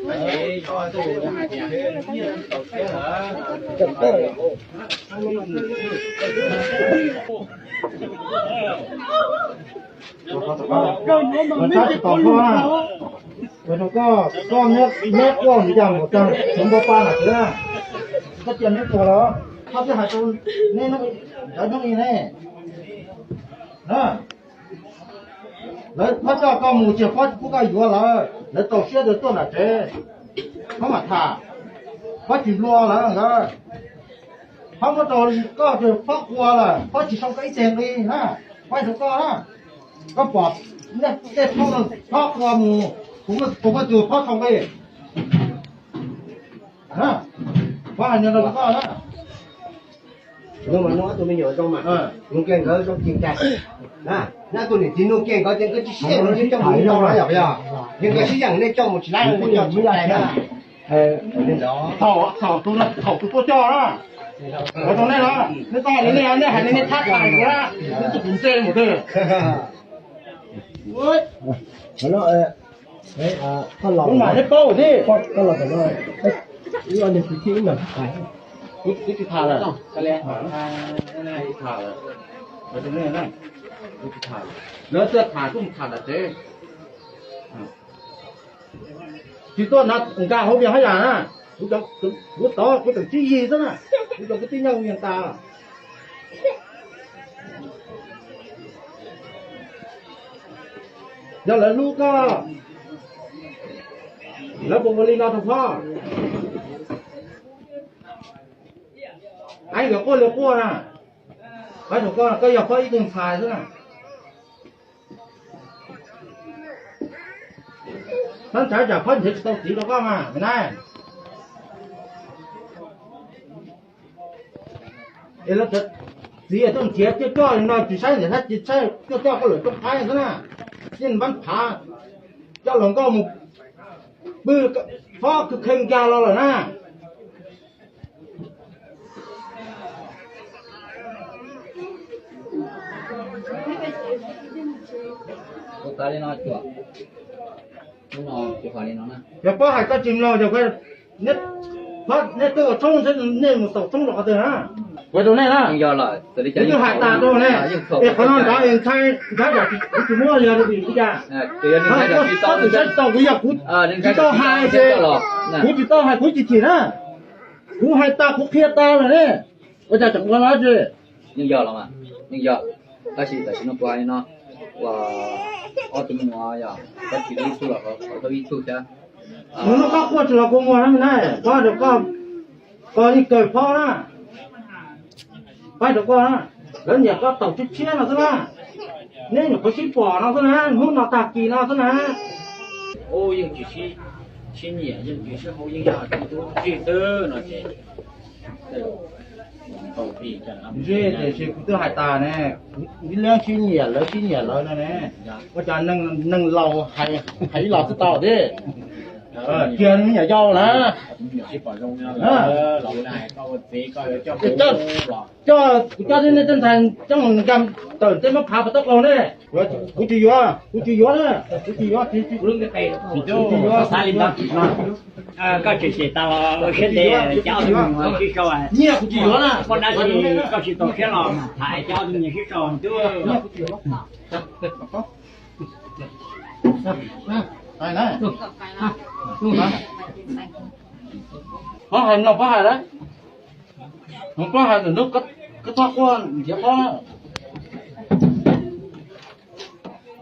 Koj, koj neb quaj mus cas mus tag, neb npau pa na, koj cia neb quaj los, koj twb hais rau neb hnub, lawv hnub i ne, lawv phob coj koj mus ces phob tsis pub koj yuav lawv, lawv txaus siab rau tuaj nram tsev, phob mam tham, phob tsis nplua lawv nkawd. Phob muab rau koj ces phob qua lawm, phob tsis sau koj ib teg nqi na, phob rau koj na. Koj pom tej phob, phob qua mus, kuv muaj tus phob sau nqi. Phob hais no rau koj na. Nug mas nug ob tug me nyuam zoo mas, nug kiag nkawd zoo tsis kag. Nab tus niam txiv nug kiag nkawd ces nkawd tsis siab, nej coj mus tau na yom, yog nkawd sib yeem nej coj mus tsis laib, nej coj tsis laib na. Thaum, thaum tus, thaum tus tuaj coj na, ua rau nej na, nej tau hais li nej, nej hais li nej thab tham na, nej tus kuv ntse mus twg. Ub, mam nej paub thiab. Ib ob niag kwv tij ib mam tham lawm, lawv txawj tham kuj mus tham nram tsev. Tsis tuaj nrog nkag hauv vias hab yam na, kuv tod kuv tseem tsib yig xwb na, kuv cov kwv tij nyob hauv vias tas. Yog lawv hlub koj, lawv puas ua li no rau koj? Aib, nkawd quaj li quaj na, pab rau koj, koj yog pab ib tug ntxhais xwb na. Tab ntshai tsam pab nrhiav tsis tau txiv rau koj mas me na. Es lawv txiv tuaj nrhiav coj coj li no tsis saib niam saib txiv, saib coj coj koj lawm rooj qaib xwb na. Yeej npab phav coj hluas nkauj mus pw, fob kawg kheev nkag los lawm na. Yog pab hais koj tsis mloog, yog nej twb ua tshoob ntshe nej mus xaus tshoob rau qhov twg na. Ua rau nej na, kuv twb hais tas rau nej, es qhov no nrad es ntshai nrad yam kuv tsis muab yog li cas. Koj tsis saib tau kuv, yog kuv tsis tau hais ces kuv tsis tau hais kuv tsis chim na. Kuv hais tas kuv qhia tas lawm ne, ua cas tseem ua no tsi? Yeej yog los mas, yeej yog. Tab sis tam sim no kuv hais li no, ua ob tug me nyuam yog koj tsis tau ib tug los qhov tau ib tug thiab. Nws lub koj quaj tsis los kua muag na, pab rau koj, koj yeej kawg phob na, pab rau koj na, lawv nyiam koj taus tshiab tshiab no xwb na, neb nyuam qhuav sib pom no xwb na, hnub no tag kis no xwb na. Yeej tsis sib nyiam, yeej tsis sib hlub, yeej yog tus tub txib xwb no ces Tiam sis kuv twb hais tas ne, ib leeg sib nyiam lawv sib nyiam lawv no ne, ua cas neeg laus hais ib los twb tau thiab. Kiag me nyuam yau na, coj, kuv coj nej tej ntxhais coj mus nkag tawm tej mab phav pas tab qaug ne, kuv tsis yuav, kuv tsis yuav na, kuv tsis yuav, kuv tsis yuav, kuv tsis yuav. Koj tseem tseem tau siab ntev coj ob tug me nyuam sib sau, nyiaj kuv tsis yuav na, poj dab tsi koj tsis tau siab los mas thaiv coj ob tug me nyuam sib sau ntuj. Pab hais no pab hais lawm, pab hais ntawm no koj txhob quaj nrhiav pab.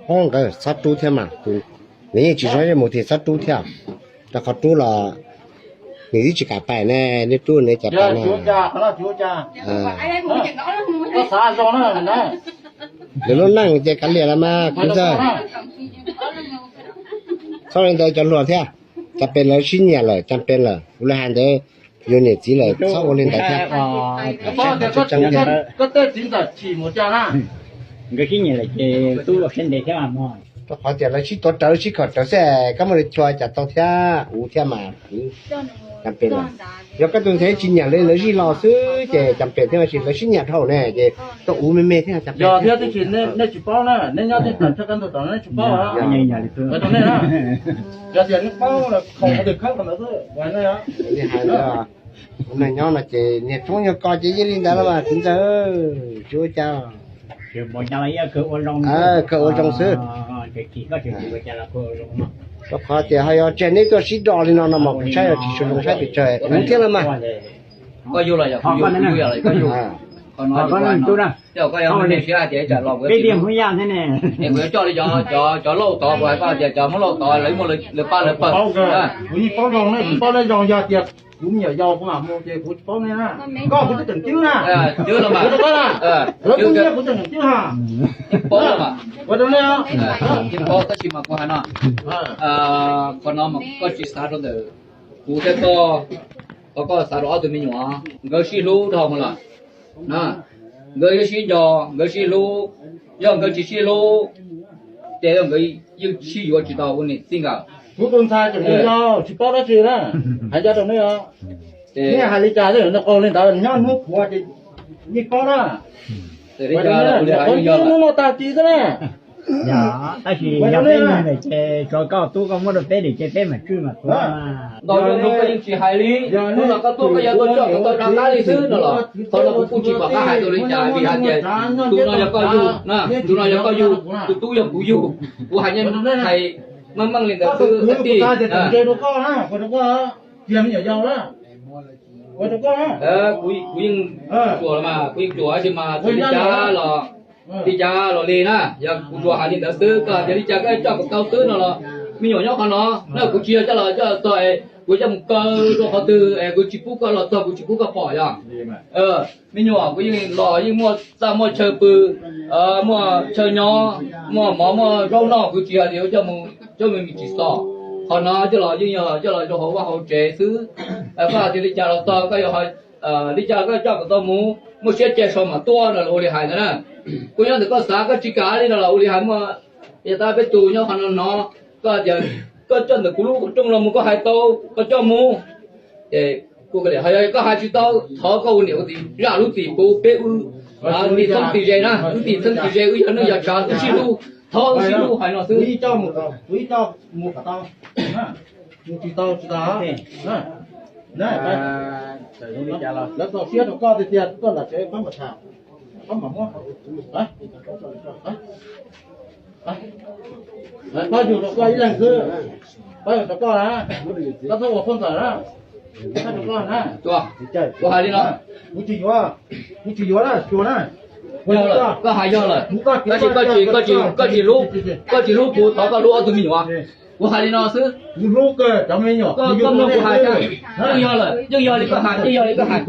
Ob nkawd txhob rub thiab mas, nws yeej tsis zoo mus thiaj txhob rub thiab. Rau qhov rub los nws twb tsis kam pais ne, nej rub nws cas pais ne. Nws lub neej ces kav liam los mas kuv ntxawg. Txhob li ntawd cov hluas thiab, cas pes lawv sib nyiam lawm, cas pes lawm, kuv li hais ntawd, yus niam txiv lawm txhob ua li ntawd thiab. Koj tej txiv ntxawm chim mus cas na? Nkawd sib nyiam lawm ces tub ua siab ntev thiab mas. Rau qhov tias lawv sib tuav rawv sib khawm rawv xwb, koj muaj li chua cas tau thiab, kuv thiab mas kuv. Cas pem lawm, yog koj tus ntxhais tsis nyiam li lawv zij los xwb ces cas pem thiab, tab sis lawv sib nyiam dhau ne ces tau ua me me thiab cas pem. Yog thiab, tab sis nej tsis paub na, nej nyob tej tag chaw kaj ntug tom nej tsis paub. Yog tias nej paub los khaws qhov twg khawb qhov ntawd xwb. Li hais, kuv neeg nyob no ces niag tshoob yog ko ces yeej li ntawd los mas kwv ntxawg, tsis ua cas. Kawg ua zoo xwb. Rau qhov tias ho yog tseg neb tuaj sib do li no no mas kuv saib yog tsis zoo saib pes tsawg kuv thiab los mas. Koj yug los yog kuv yug, kuv yug yog los koj yug. Qhov no, kuv yuav coj li cov, cov lauj tod, kuv hais koj tias cov Hmoob lauj tod lawv muaj lawv pab lawv pawg. Kuv yeej paub zoo, nej paub nej zoo, yog tias kuv me nyuam yaus kuv mam mus ces kuv tsis paub nej na. Koj kuv twb tseem cwb na. Cwb los mas, lawv kuj nyiaj kuv tseem cwb ha. Yeej paub los mas, yeej paub, tab sis mas kuv hais no, qhov no mas koj tsis xav rau ntawm kuv thiab koj, qhov koj xav rau ob tug me nyuam, nkawd sib hlub dhau mus lawm. Nkawd yeej sib nco, nkawd sib hlub, yog nkawd tsis sib hlub ces yog nkawd yeej sib yuav tsis tau ua niam txij nkawm. Kuv tus ntxhais tseem yau tsis paub dab tsi na, hais ncaj rau nej os. Nej hais li cas tej zaum nws qaug li ntawd nyob hnub puav ces yeej paub na. Ua hnub no tag kis xwb na. Tab sis yog peb neeg ces tsuav koj tub koj muab rau peb dim ces peb mam tswj mam tuav. Ntau zaus koj yeej tsis hais li, hnub no koj tuaj koj yuav tuaj coj kuv tau rov qab li xwb no los, qhov no kuv kuj tsis pom qab hais dua li cas vim hais tias tus no yog koj yug, tus no yog koj yug, tus tub yog kuv yug, kuv hais nyob hais meej meej li ntawd xwb kwv tij. Kuv yeej tsuas los mas kuv yeej tsuas tab sis mas txawm li cas los, li cas los li na, yog kuv tsuas hais li ntawd xwb, koj tias li cas koj coj kuv tau xwb no los, me nyuam nyob qhov no na, kuv tsis yog coj los coj txog es kuv coj mus kaw rau qhov twg es kuv tsis pub koj los txog, kuv tsis pub koj pom yog. Me nyuam kuv yeej los yeej muaj txaj muaj chaw pw, muaj chaw nyob, muaj mov muaj zaub noj, kuv tsis hais tias coj mus coj me me tsis xom. Qhov no coj los yeej yog coj los rau hauv vaj hauv tsev xwb. Koj hais tias li cas los txog, koj yog li cas koj coj kom tau mus, muaj siab cia so mas tuaj no los ua li hais ntawd na. Kuv nyob ntawm koj xav, koj tsis kam li no los ua li hais, muaj yog tab peb tus nyob qhov no no, koj tias koj coj ntawm kuv lub rooj los mus koj hais tau, koj coj mus. Ces kuv hais tias yog koj hais tsis tau, thov koj ua niam ua txiv zam lub txim pub peb wb tim txheeb tim ze na, wb tim txheeb tim ze, wb yog neej yog tsav, wb sib hlub, thov wb sib hlub hais no xwb. Lawv txaus siab rau koj tiag tiag, koj nram tsev pab npam tham, pab npam muab. Pab yug rau koj ib leeg xwb, pab yug rau koj na, koj txhob ua poj ntxawm na. Kuv hais li no, kuv tsis yuav, kuv tsis yuav na, xyuas na. Yog lawm, koj hais yog lawm, tab sis koj tsis, koj tsis, koj tsis hlub, koj tsis hlub kuv, thov koj hlub ob tug me nyuam. Kuv hais li no xwb. Kuv hlub kawg cov me nyuam, koj mloog kuv hais, yeej yog lawm, yeej yog li koj hais, yeej yog li koj hais,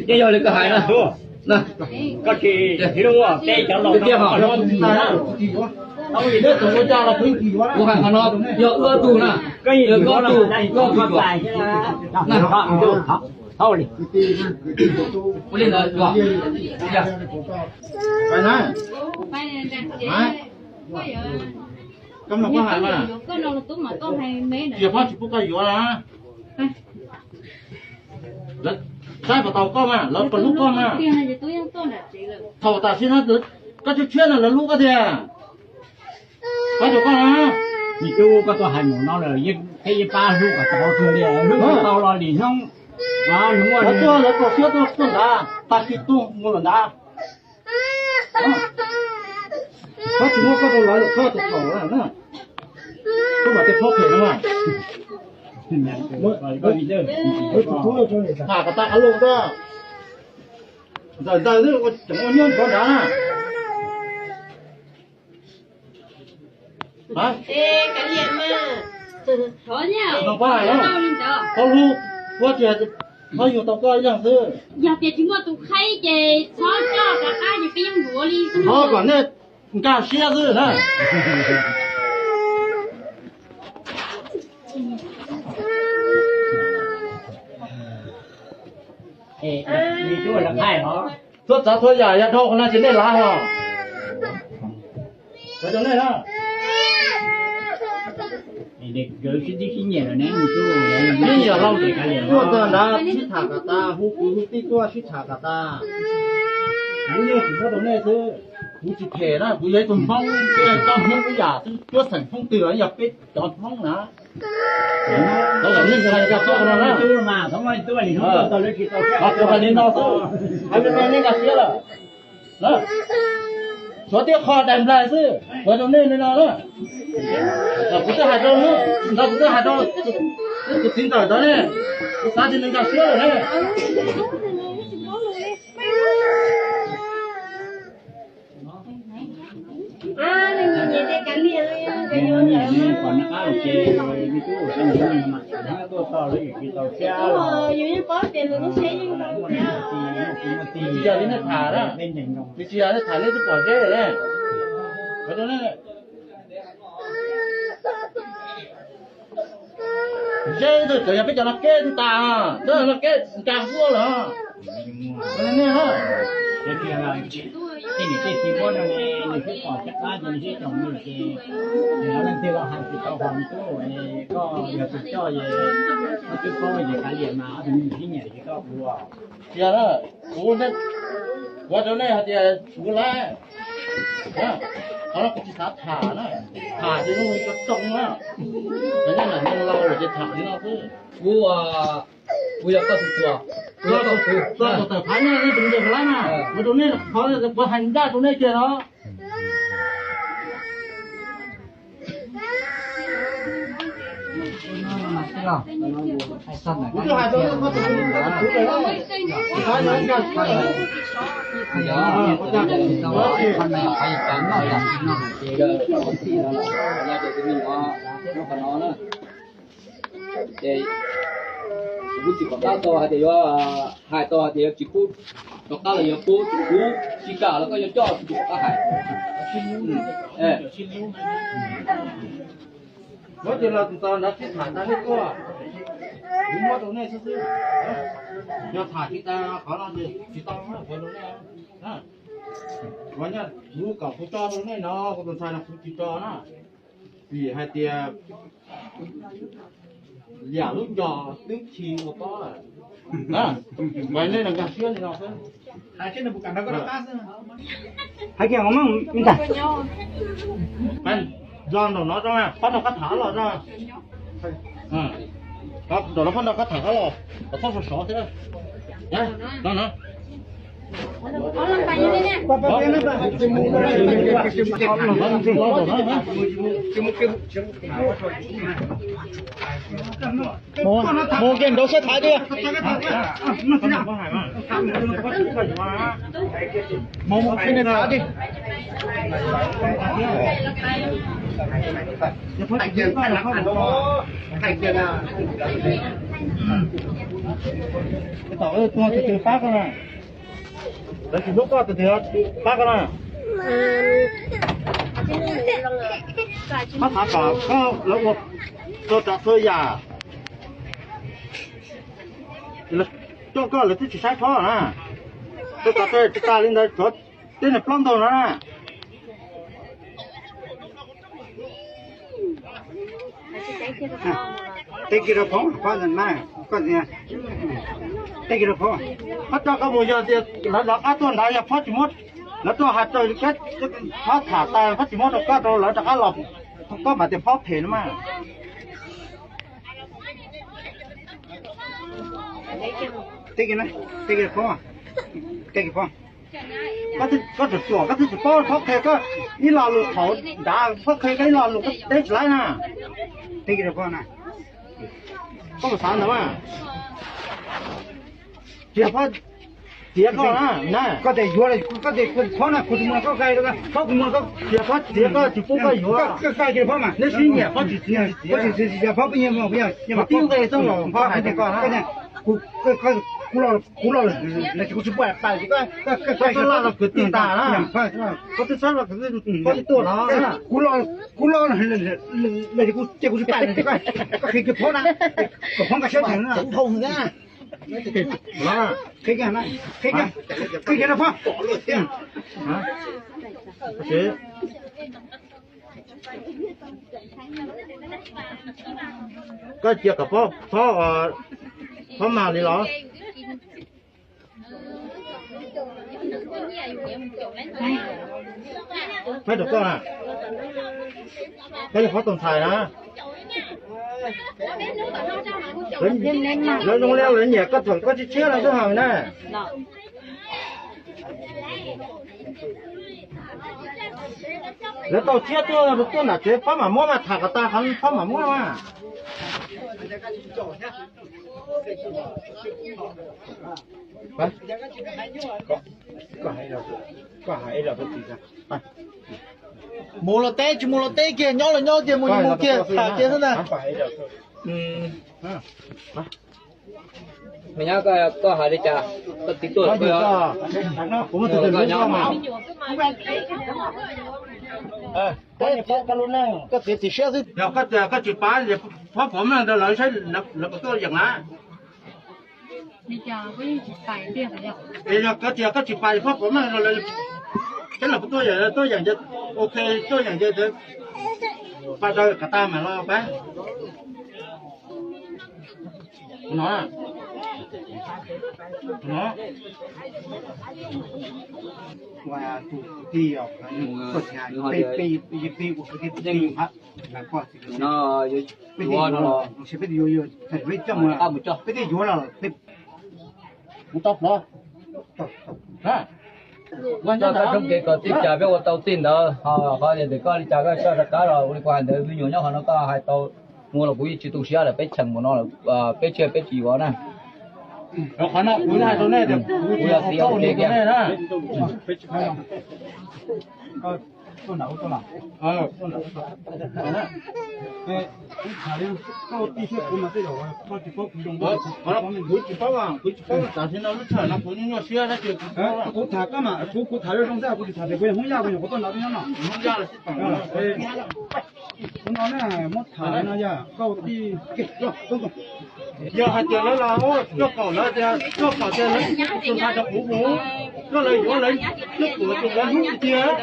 yeej yog li koj hais na. Koj tsis hlub peb cov laus tiag hos. Kuv hais qhov no yog wb ob tug na, yog wb ob tug, wb ob tug. Ua li ntawd, koj mloog koj hais mas, tias pab tsis pub koj yuav na. Saib puas tau koj mas, lawv puas hlub koj mas. Thaum tam sim no koj tshiab tshiab no lawv hlub koj tiag. Pab tsis koj na. Nws cub koj tuaj hais mus no lawm, peb yeej pab hlub kom tau kawg li, hlub tsis tau los lim hnub. Lawv tuaj lawv txaus siab tuaj tuaj ntawd, tag kis tuaj mus lawm ntawd. Koj tsis muab koj rau lawv, koj tus thaum lawm na. Koj mam tias phob phem no mas. Tham kom tag qab lus na. Ntxawm ntxawg xwb ua tseem ua nyuaj ntsuav nrad na. Pab hlub, puab tsis, pab yug tau koj ib leeg xwb. Yog tias tsis muaj tus qhaib ces txhob coj rov qab ces peb yeej yuav li. Thov kom nej nkag siab xwb na. Txhua tsav txhua yam yog dhau qhov no ces nej lav hos. Nkawd sib ntsib sib nyiam lawm ne, sib nyiam los tuaj txog nrad sib tham kom tas, hu kwv hu tij tuaj sib tham kom tas. Kuv yeej tsis muab rau nej xwb, kuv tsis them na, kuv yog ib tug Hmoob, kuv yog tsob Hmoob ib yam xwb, cuab xeem Hmoob twg los yog peb cov Hmoob na. Tau kom nej hais li ko no na. Hais li no xwb, hais li no nej nkag siab lawm. Suav tiab qho dais nplaig xwb, ua rau nej li no na. Kuv twb hais rau, no kuv twb hais rau tus txiv ntxawm ntawd ne, kuv xav tias nws nkag siab lawm ne. Tsis yog li nej tham na, tsis yog nej tham nej twb pom zeb lawm ne. Zeb twb txawm yog peb cov no keb tas, cov no keb nkag huab lawm. Tej niam tej txiv muab rau nws, nws twb pom caj qab ces nws twb cog nws ces, nws leej twg los hais tsis tau hos me tub, koj yog tus coj es koj twb paub ces kav liam mas ob tug me nyuam sib nyiam ces koj ua. Tiag na, kuv, kuv rau nej hais tias kuv lawm, qhov no kuv tsis xav tham na, tham ces zoo li cov tsoo na, cov nyob nram neeg laus lawm ces tham li no xwb. Kuv, kuv yog koj tus txuas, kuv yog koj tus txuas tawm thaiv nej, nej tus ntawd lawm na, kuv rau nej qhov kuv hais ncaj rau nej kiag no. Kuv twb hais rau nej, ces kuv tsis pom qab tau hais tias yuav, hais tau hais tias yuav tsis pub, rov qab los yuav pub, kuv tsis kam los koj yuav coj tsis pom qab hais. Muab ces los tus tau nrad sib tham tas nej tuaj, kuv muab rau nej xwb xwb. Yog tham tsis tas qhov no ces tsis tau qhov rau nej. Kuv kom kuv tso rau nej no, kuv tus ntxhais no kuv tsis tso na, vim hais tias yam lub ncos twb khi ua pob lawm. Mas nej nkag siab li no xwb. Hais kiag mas, nrog nraum no, pab nrog qab tham los, nraum no pab nrog qab tham los, txhob sov sov thiab. Mus kiag nraud sab thaiv tiag. Mus, mus kiag nraud thaiv tiag. Tus twg pab koj na? Lawv tsis hlub koj, tus twg pab koj na? Pab tham kom koj, lawv ua txhua tsav txhua yam, coj koj lawv twb tsis saib txhob na. Txhua tsav txhua yam tsis tas li ntawd, tsuav tej niag plaub ntug no na. Teb kiag rau phob, teb kiag rau phob. Phob tso koj mus, yog tias lawv rov qab tuaj nrad, yog phob tsis muab, lawv tuaj hais rau peb, phob tham tas phob tsis muab rau koj rau lawv rov qab los, koj mam tias phob phem no mas. Teb kiag na, teb kiag phob, teb kiag phob. Koj tseem tuam, koj twb tsis paub phob qhia koj ib lo lus thaum nrad, phob qhia koj ib lo lus koj teb tsis laib na. Teb kiag rau phob na. Koj mus xav ntawd mas. Tsis yog phob txiav koj na, na. Koj tias yuav, koj tias phob na, kuv tsis muaj koj qai rau, phob kuv muaj koj. Tsis yog phob txiav koj, tsis pub koj yuav. Koj qai kiag phob mas. Neb sib nyiam, phob tsis txiav, tsis txiav. Phob pheej nyiam, phob tib nqe xwb los phob hais tias koj na. Kuv, kuv los lawm, kuv tsis pub pais, koj, koj, koj laj los kwv tij tas na. Koj twb sab los kwv tij, phob twb tuaj no. Kuv los, kuv los lawm, kuv ces kuv tsis pais, koj qhia kiag phob na, kom phob nkag siab na. Qhia kiag, qhia kiag rau phob. Koj cia kom phob, phob, phob mag li los? Peb rau koj na, peb yog phob tus ntxhais na. Lawv zoo li lawv nyiam koj thaum koj tshiab tshiab no xwb heev na. Lawv tau tshiab tuaj, tuaj nram tsev phob mam muab mas, tham kom tas qhov phob mam muab mas. Mus los teb, tsis mus los teb kiag, nyob los nyob kiag, mus los mus kiag, tham kiag xwb ntag. Me nyab, koj hais li cas? Koj txiv tuaj, koj nyob. Koj txiv tsis siab xwb. Yog koj tias koj tsis pab, phob pov meej rau lawv saib lawv puas tuaj yeem na. Es yog koj tias koj tsis pab, phob pov meej rau lawv saib lawv puas tuaj yeem, tuaj yeem ces ok, tuaj yeem ces pab rau kom tag mam los pab. No, no. Tus kwv tij, peb, peb ua kwv tij, peb twb yuav, peb twb yuav, peb twb yuav los, coj koj txoj kev kom txij cas peb ua tau txij ntawd, ho qhov tias koj li cas koj coj rov qab los ua li kuv hais ntawd, me nyuam nyob qhov no koj hais tau mus los kuv yeej tsis tu siab lawm, peb cheem mus no lawm, peb tsiaj peb tsis yuav na. Qhov no kuv hais rau nej tias kuv yog txiv ua ke kiag. Kuv tsis paub, kuv tsis paub, tam sim no lub sij hawm no kuv nyuaj siab tab sis kuv, kuv tham koj mas, kuv, kuv tham zoo xwb, kuv tsis tham tias kuv yog Hmoob Yaj, kuv nyuam qhuav tuaj nrad thiab no. Kuv no na, muab tham no yog koj tij, yog hais tias lawv los coj kaum, lawv tias coj kaum tias lawv tus ntxhais rau kuv mus, koj lawv yuav lawv coj kaum tus lawv hlub tiag.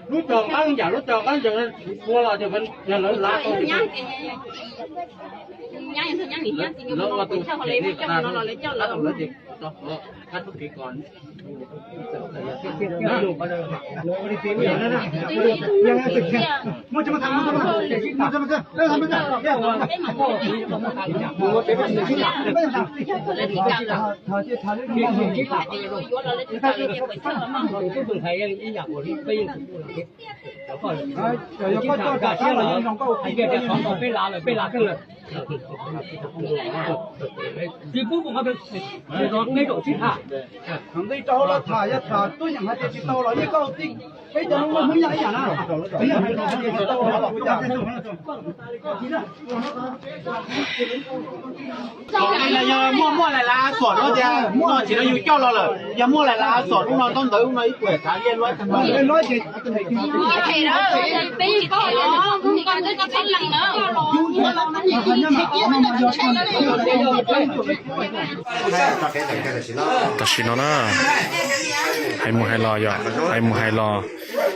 Lub cog nqeeb yam lub cog nqeeb ntsees ua los tias yog lawv lav tau. Yog koj coj rov qab los yeej zoo, koj ua tij peb lav lawm, peb lav kawg lawm. Tsis pub mus, peb zaum sib tham. Nqi rau hauv los tham, yog tham tuaj yeem hais tias tsis tau los yeej koj ua tij, peb cov Hmoob Yaj ib yam na. Yog muaj, muaj lais lav xom no tias muaj tsis no yus coj los lawm, yog muaj lais lav xom no ntaub ntawv no ib puas thav liaj luab tag no. Tam sim no na, hais mus hais los yog hais mus hais los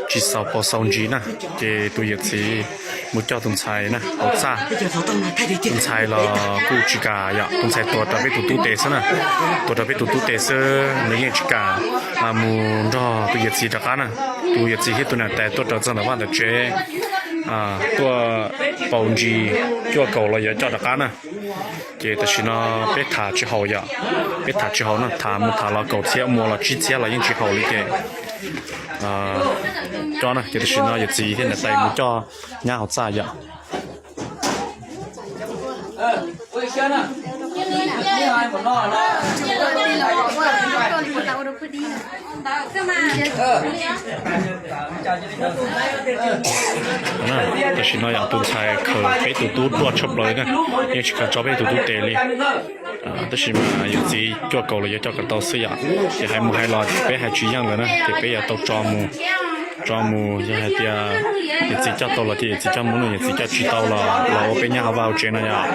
tsis xaus paus xaus ntsis na, ces tus yawm txiv mus coj tus ntxhais na hauv txaj. Tus ntxhais los kuj tsis kam yom, tus ntxhais tuav rau peb tus tub tes xwb na, tuav rau peb tus tub tes xwb, nws yeej tsis kam mus nrog tus yawm txiv rov qab na. Tus yawm txiv thiab tus niam tais tuaj rau txog ntawm vaj ntawm tsev, tuaj paus ntsis cuaj kaum los yuav coj rov qab na. Ces tam sim no peb tham tsis haum yom, peb tham tsis haum no, tham mus tham los kaum txhiab mus los tsib txhiab los yeej tsis haum li ces coj na. Ces tam sim no yawm txiv thiab niam tais mus coj nyab hauv txaj yom. Tam sim no yog tus ntxhais khaws peb tus tub ruaj tshaj plaws na, yeej tsis khaws tso peb tus tub tes li. Tab sis mas yawm txiv cuaj kaum los yuav coj kom tau xwb yom. Ces hais mus hais los peb hais tsis yeej lawm na, ces peb yuav tau tso mus, tso mus yog hais tias yawm txiv coj tau los ces yawm txiv coj mus, yawm txiv coj tsis tau los los ua peb nyab hauv vaj hauv tsev no yom.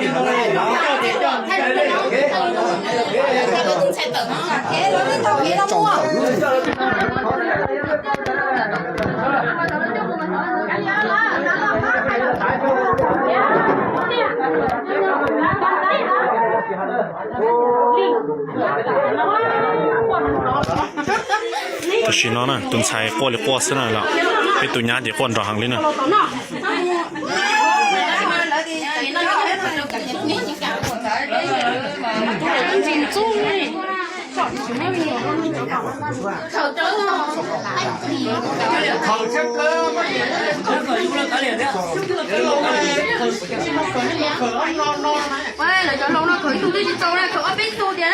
Tam sim no na tus ntxhais quaj li quaj xwb na, los peb tus nyab ces quaj nrov heev li na.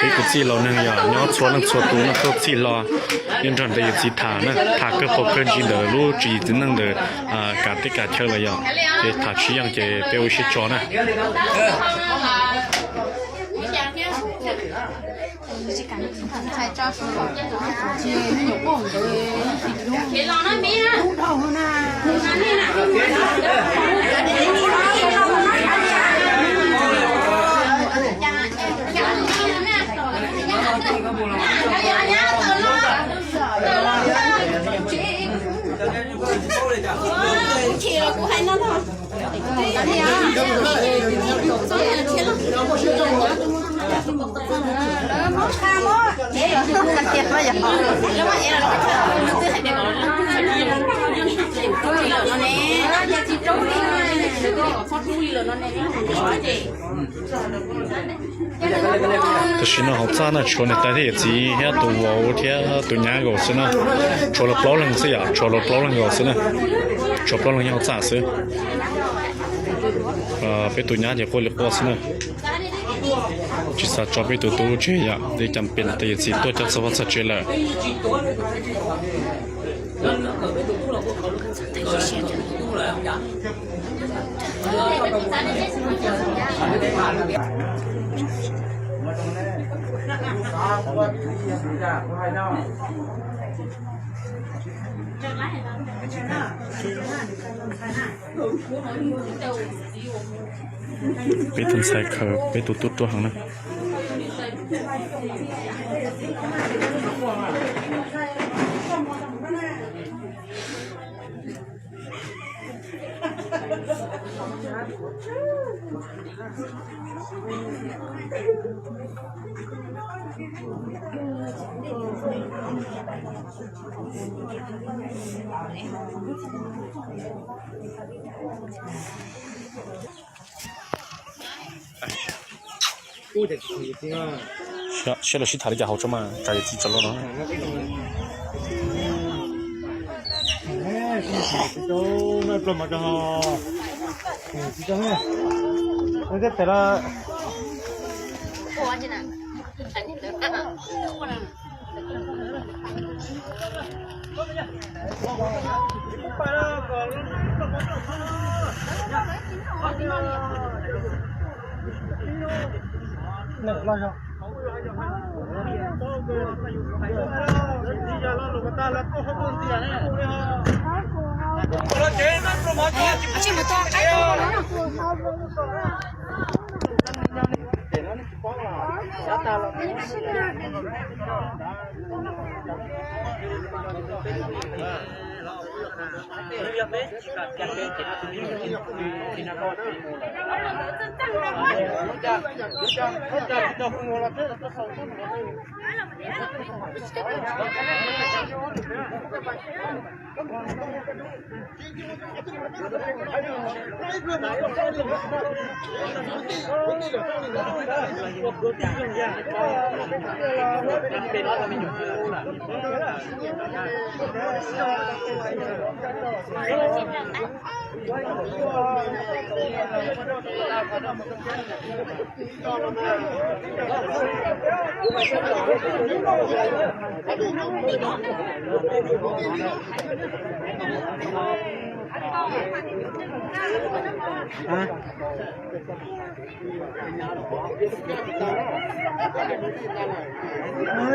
Peb tus txij laus neeg yog nyob txhua leej txhua tus no tuaj txhij hlo, nyob nrog ntawm yawm txiv tham na, tham kawg paus kawg ntsis ntawm lub tswv yim txiv neej ntawm kav teb kav chaw lawm yom, ces tham tsis yeej ces peb ua siab tso na. Tam sim no hauv txaj no tshuav niam tais thiab yawm txiv thiab tus vauv thiab tus nyab nkaus xwb na. Tshuav los plaub leeg xwb yom, tshuav los plaub leeg nkaus xwb na. Tshuav plaub leeg nyob hauv txaj xwb. Peb tus nyab ces quaj li quaj xwb na. Tsis xav tso peb tus tub tseg yom, li cas pem niam tais yawm txiv tuaj coj txog vaj txog tsev lawm. Peb tus ntxhais khaws peb tus tub ruaj heev na. Siab los sib tham li cas hauv tso mas tsam yawm txiv txawm los no.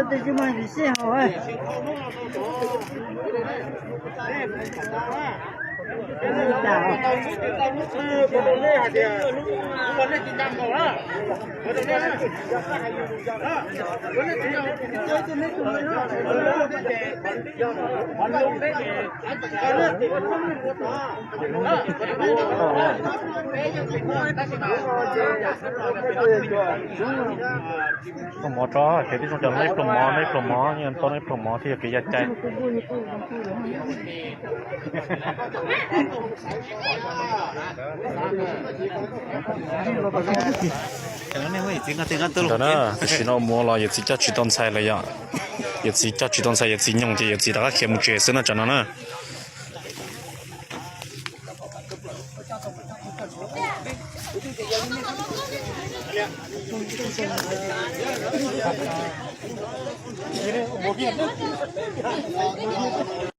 Tus tsis muaj tus sij hawm. Pluag mov tso, kev tib zoo cov nej pluag mov, nej pluag mov, nej pluag mov thiaj yog kev ya cai. Tam sim no mus los yawm txiv coj tsis tau ntxhais lawm yom. Yawm txiv coj tsis tau ntxhais, yawm txiv nyoos ces yawm txiv rov qab khiav mus tsev xwb no tsam no na.